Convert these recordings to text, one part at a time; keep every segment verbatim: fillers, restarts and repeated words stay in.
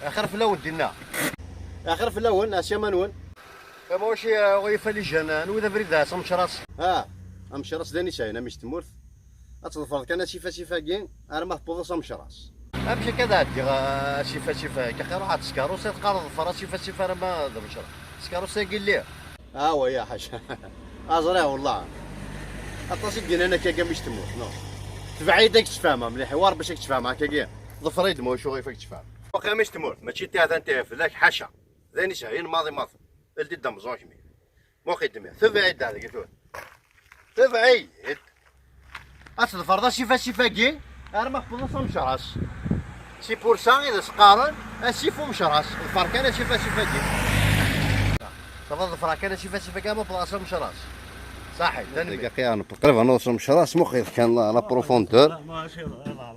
Axir fell-awen dinna. Axir fell-awen, asama-nwen. Ama waci, ɣef les jeunes, anwa d abrid a Amecras? Ah, Amecras d ayen yesɛan, a mmi-s n tmurt. Ad tḍefreḍ kan asif-asif-agi arma tewweḍ s Amecras. Amek akka ad ɛeddiɣ, a, asif-asif-agi? Axir ruḥ ad teskeṛ, ur teqqareḍ ḍfer asif-asif arma d Amecras. Teskeṛ-agi lliɣ. Awa ya ḥaca. Aẓriɣ wellah. Aṭas i d-yennan akka, a mmi-s n tmurt, no? Tbeɛ-iyi-d ad k-ttfehmeɣ mliḥ, wa Rebbi ad k-ttfehmeɣ akkagi. Ḍfer-iyi-d ma wacu ɣef ad k-ttfehmeɣ. Waqila a mmi-s n tmurt, mačči d tiɛdant i fell-ak, ḥaca. D ayen yesɛan maḍi maḍi. Ldi-d amẓu kemmi. Muqi d-mi. Tbeɛ-iyi-d ar dagi tura. Tbeɛ-iyi-d. Ad tḍefreḍ asif-asif-agi arma tewweḍ s Amecras. C'est pour ça i d as-qqaren asif Umecras. Ḍfer kan asif-asif-agi. Tebɣa ḍefreɣ kan asif-asif-agi arma wwḍeɣ s Amecras. Saḥit, tanemmirt. Deg aqiran, qrib ad nuweḍ s Amecras, muqi kan la, la profondeur.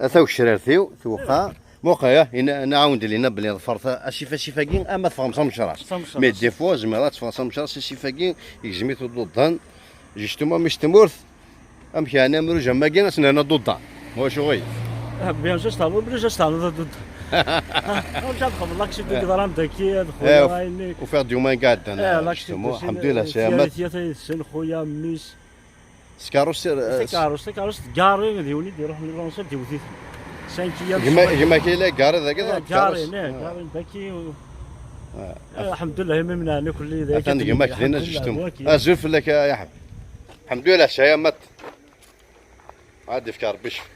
A tagecrart-iw, tewqa. Muqi, ah, ina-, nɛawed lina belli ḍefret asif-asif-agi ama teffɣem s Amecras. S Amecras. Mais des fois, zemreɣ ad teffɣeḍ s Amecras, asif-agi yegzem-it uḍuḍan. Justement, a mmi-s n tmurt, amek yeɛni amruj am wagi, ad s-nernu aḍuḍan? Wacu ɣef? Ah, bien sûr, c'est obligé, c'est un aḍuḍan. Ah, amek ad txedmeḍ l'accident deg ḍran daki, ad xuya, eh, ayen-nni. Ufiɣ-d yuma iɛeddan, eh, justement, alḥemdulillah, eh, sɛiɣ tlata yid-sen, xuya, mmi-s. S tkeṛṛust, eh, takeṛṛust, takeṛṛust, gari, d yiwen i d-iruḥen, lansir d-iwet-iten. Cinq iyam. Gma-k yella gari dagi, eh, d gari, takeṛṛust. Eh, gari daki. Eh, alḥemdulillah, imi mneɛen akk-nni dagi. Atan gma-k dinna, alḥemdulillah, justement. Azul fell-ak, a, ya ḥebbi. Alḥemdulillah, sɛiɣ mat. Ad d-ifk Rebbi ccfa.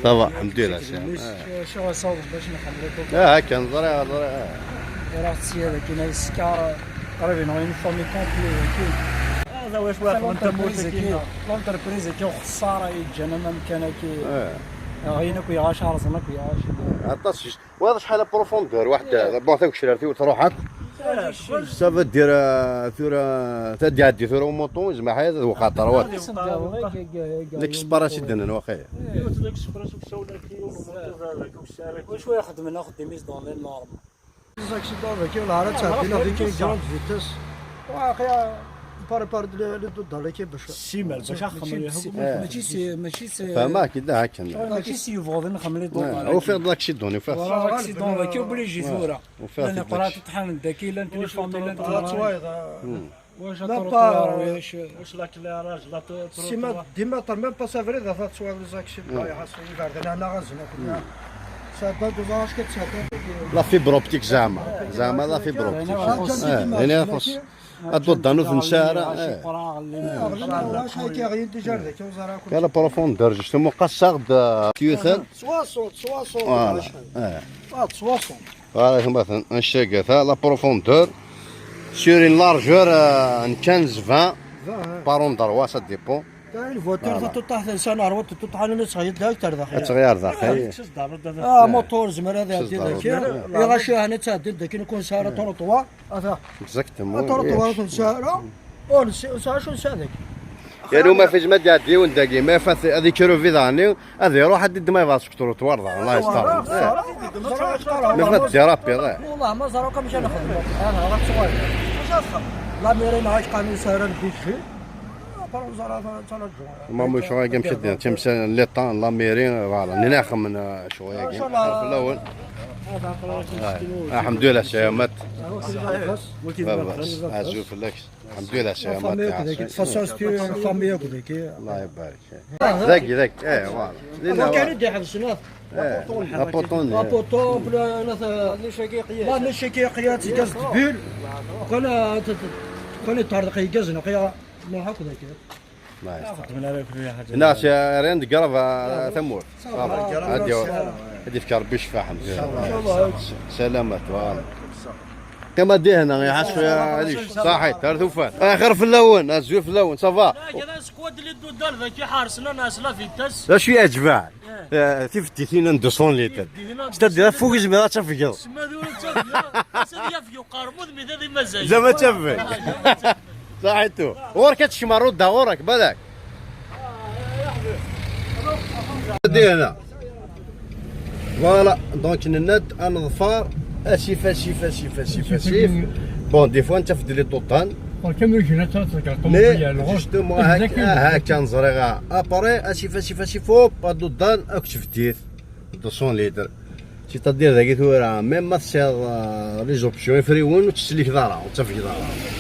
Ça va, alḥemdulillah, sɛiɣ mat. Acu ɣas awḍen bac nxemmel akk? Ah, akka, ẓriɣ, ẓriɣ, ah. Ur aɣ-tt-yad akken ay skeṛ, qrib yenɣa une famille complète akken. Ah, d awi cwiṭ l'entreprise akken, l'entreprise akken uxeṣṣar ay yeǧǧan am amkan akken. Eh. Ɣin akk iɣac, rẓen akk iɣac. Aṭas, wa d acḥal la profondeur, waḥed, bon, tagecrart-iw truḥ akk. Eh, ça veut dire, euh, tura, ad d-iɛeddi tura umuṭu, yezmer ḥayd ad wqaṭer, wa. L'express i d-nnan, waqila. Yiwet l'express uksawen akken, umuṭu d, d ukessar akken. Wacu ara xedmen axeddim-is dans les normes? Les accidents daki, la ara ttɛeddin daki grande vitesse. Wa, axi, prépare-d les, les doudans-agi bac. Simmal, bac ad xedmen. Mačči si, mačči si. Fehmeɣ-k, d akken. Mačči si yebɣu ad nxemmel les doudans-agi. Ufiɣ-d l'accident, ufiɣ. Voilà, l'accident daki, obligé tura. Ufiɣ-t. Llan iqraṭ ṭṭḥan daki, llan les familles, llan. Wac la trottoir, wac, wac l'éclairage, la tro-, trottoir. Sima dima, même pas abrid, ad tettwaliḍ les accidents, iberdan-a ɣazen akk. Sɛedda-d uẓar acu ka tesɛedda. La fibre optique zeɛma. Zeɛma la fibre optique. Eh, dina ixuṣ. Ad d-waddan ur tensa ara. Eh. Acu akka ɣyin déjà daki uẓar akk. Yala profondeur, justement, qassaɣ-d, euh, tuyutan. Soixante, soixante. Voilà. Eh. Ah, soixante. Voilà, gma-ten, anect-agi, ta, la profondeur, sur une largeur, euh, n quinze, vingt, par endroit, ça dépend. Une voiture, voilà. Tuṭṭaḥ tansa n ṛṛwa, tuṭṭaḥ ad tɣiḍ daɣ, terdex. Ad tɣiḍ daɣ, eh. Ah, motor, zemreɣ ad iɛeddi daki. Iɣac, yeɛni, ad tɛeddi daki, nekk ur nesɛi ara trottoir. Ata. Exactement. Trottoir, ur nesɛi ara. Ur nesɛi, ur nesɛi acu nesɛi daki. Yernu ma fi jma d-iɛeddi yiwen dagi, ma yaf ad, ad ikruvi daɣen, ad iruḥ ad d-iddem aybaḍ seg trottoir daɣen, Allah yesṭer. Ma yaf ad d-irapiḍ, eh. Wallah, ma ẓriɣ akk amek ara nexdem. Ah, ɣef ttwali. Acu ara txedmeḍ? La mairie neɣ ad k-qanun sara lbidji. Après, ur ẓriɣ ara, ttṛaǧuɣ. Ma mec ɣer-i amceddi, timsal n l'État, la mairie, voilà. Nina xemmen, eh, ccɣel-agi. Fell-awen. Alḥemdulillah, sɛiɣ mat. Baba, azul fell-ak. Alḥemdulillah, sɛiɣ mat. Famille akk dagi. De toute façon, c'est une famille akk dagi. Allah ibarik. Dagi, dagi, eh, voilà. Dinna kan i d-iḥebsen, ah. Eh, la poton. La poton, la, la, la niche-agi qyat, tgaz tbil. Kan, ah, kan iṭerdeq igaz, neɣ ya, neɣ akk dagi. Hna rien de grave, a tamurt. Ad ifk Rebbi ccfa, alḥemdulillah. Salamat, voilà. Kama dihna, ya ḥasu ya Alic. Saḥit, ar tufat. Axir fell-awen, azul fell-awen, ça va? Kra squad li d-udar daki ḥarsen-aneɣ s la vitesse. D acu iɛeǧben? Eh, tifettitin n deux cents litres. C'est-à-dire, afug izmer ad tafgeḍ. Sma d ur ad tafgeḍ. Ad yafeg uqermud, mi d ad imazay. Zama tafeg. Saḥitu. Ɣur-k ad tekcem rruda, ɣur-k, balak. Dihna. Voilà, donc nenna-d ad neḍfer asif, asif, asif, asif, asif. Bon, des fois, nettaf-d les doudans. Mais, justement, ah, kan ẓriɣ, ah, après, asif, asif, asif, hop, aḍuḍan, akk tbedit. Deux cents litres. C'est-à-dire dagi tura, même ma tesɛiḍ, euh, les options ifriwen, ur tt-tsellkeḍ ara, ur tt-tafgeḍ ara.